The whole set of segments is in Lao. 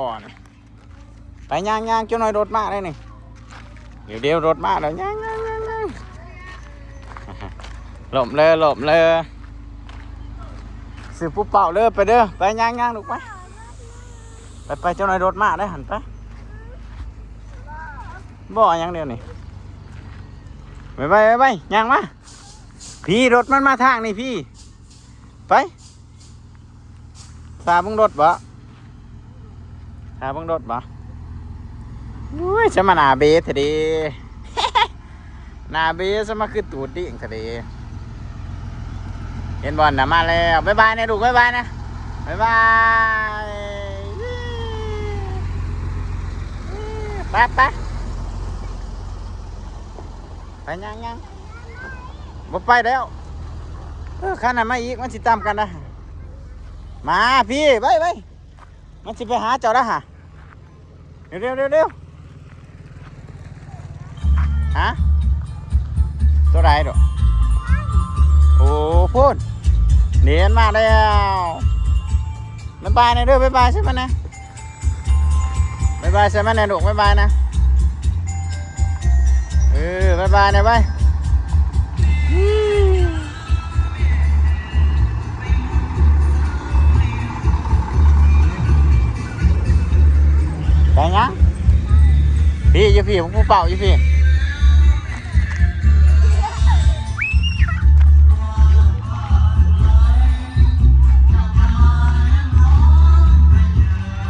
ບໍ່ນີ້ ໄປຍ່າງໆ ເຈົ້ານ້ອຍລົດມາໄດ໋ນີ້ ດຽວໆ ລົດມາແລ້ວ ຍ່າງໆໆໆ ຫຼົບເລີ ຫຼົບເລີ ຊື່ປູເປົ້າເລີ ໄປເດີ ໄປຍ່າງໆ ລູກ ໄປ ໄປໆ ເຈົ້ານ້ອຍລົດມາໄດ໋ຫັ້ນ ໄປ ບໍ່ຫຍັງດຽວນີ້ ໄປໆໆໆ ຍ່າງມາ ພີ້ ລົດມັນມາທາງນີ້ພີ້ ໄປ ຖ້າເບິ່ງລົດບໍ ຖ້າເບິ່ງລົດບໍ ໂອ້ຍ ສະມາໜ້າເບແທ້ເດ ໜ້າເບ ສະມາຄືຕູດດິງແທ້ເດ ເຫັນບໍ່ ນະ ມາແລ້ວ ບາຍບາຍແນ່ລູກ ບາຍບາຍນະ ບາຍບາຍ ໄປ ໄປ ໄປ ຍ່າງໆ ບໍ່ໄປແລ້ວ ເອີ ຄັນນັ້ນມາອີກ ມັນຊິຕຳກັນນະ ມາພີ້ ໄປ ໄປ ມັນຊິໄປຫາເຈົ້າລະຫະ ເລັວໆໆໆ ຫາ ໂຕໃດດອກ ໂອ້ ພຸ້ນ ເຫັນມາແລ້ວ ບາຍບາຍແນ່ເດີ ບາຍບາຍໃສ່ມັນແນ່ ບາຍບາຍໃສ່ມັນແນ່ລູກ ບາຍບາຍນະ ເອີ ບາຍບາຍແນ່ ບາຍ ໄປຫຍັງ? ພີ້ ຢູ່ພີ້ ຜູ້ເປົ່າຢູ່ພີ້.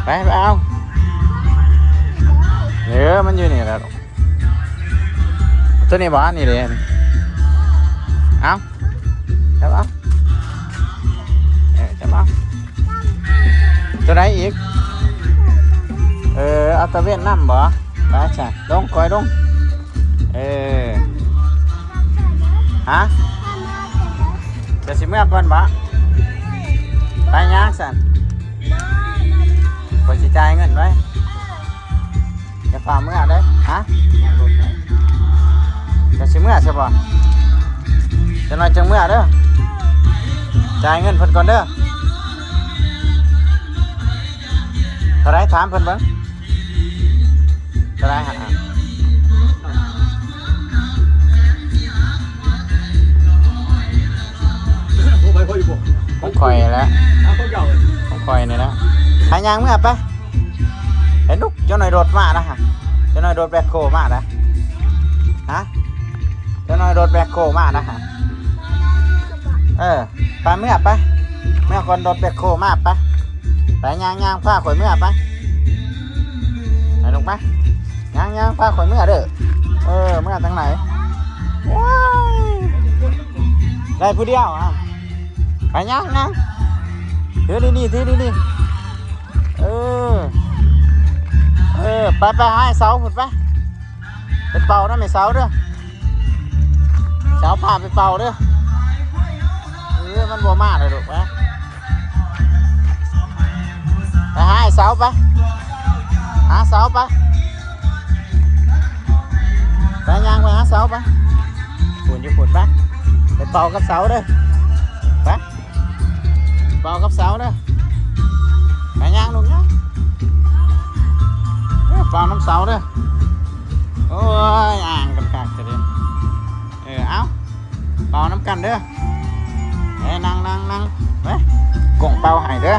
ໄປ ໄປເອົາ. ເອີ ມັນຢູ່ນີ້ແຫຼະ. ຕົວນີ້ບໍ່? ອັນນີ້ເດ້. ເອົາ ຈັບເອົາ. ເອີ ຈັບເອົາ. ຕົວໃດອີກ? ເອີ ເອົາຕາເວັນນຳບໍ່? ໄປຊະ ລົງ ຄ່ອຍລົງ. ເອີ ຮະ? ຈະຊິເມືອກ່ອນບໍ່? ໄປຍ່າງຊັ້ນ ຂ້ອຍຊິຈ່າຍເງິນໄວ້. ຢ່າຟ້າວເມືອເດີ. ຮະ? ຈະຊິເມືອຊະບໍ່? ຈັກໜ້ອຍຈັ່ງເມືອເດີ. ຈ່າຍເງິນເພິ່ນກ່ອນເດີ. ເທົ່າໃດ? ຖາມເພິ່ນເບິ່ງ. ເທົ່າໃດ? ຮະ? ຂອງຂ້ອຍແຫຼະ ຂອງຂ້ອຍນີ້ແຫຼະ. ໃຫ້ຍ່າງເມືອໄປ. ເຫັນລູກ ເຈົ້ານ້ອຍໂດດມານະ. ເຈົ້ານ້ອຍໂດດແບັກໂຄມານະ. ຮະ? ເຈົ້ານ້ອຍໂດດແບັກໂຄມານະ. ເອີ ໄປເມືອໄປ ເມືອກ່ອນ ໂດດແບັກໂຄມາໄປ. ໄປ ຍ່າງໆ ພາຂ້ອຍເມືອໄປ. ໄປລູກໄປ ຍ່າງໆ ພາຂ້ອຍເມືອເດີ. ເອີ ເມືອທາງໃດ? ໂອ້ຍ ໄດ້ຜູ້ດຽວ. ໄປ ຍ່າງໆ ຖືດີໆ ຖືດີໆ. ເອີ ເອີ ໄປ ໄປຫາໄອ້ເສົາພຸ້ນໄປ. ໄປເປົ່ານຳໄອ້ເສົາເດີ. ເສົາພາໄປເປົ່າເດີ. ເອີ ມັນບໍ່ມາແລ້ວລູກ. ໄປ ໄປຫາໄອ້ເສົາໄປ. ຫາເສົາໄປ. ໄປ ຍ່າງໄປຫາເສົາໄປ. ພຸ້ນ ຢູ່ພຸ້ນໄປ. ໄປເປົ່າກັບເສົາເດີ. ໄປ ເປົ່າກັບເສົາເດີ. ໄປ ຍ່າງລູກຍ່າງ. ເອີ ເປົ່ານຳເສົາເດີ. ໂອ້ຍ ອ່າງກັນຄັກແທ້ເດ. ເອີ ເອົາ ເປົ່ານຳກັນເດີ. ເອີ ນັ່ງໆໆ ໄປ ກົງເປົ່າໃຫ້ເດີ.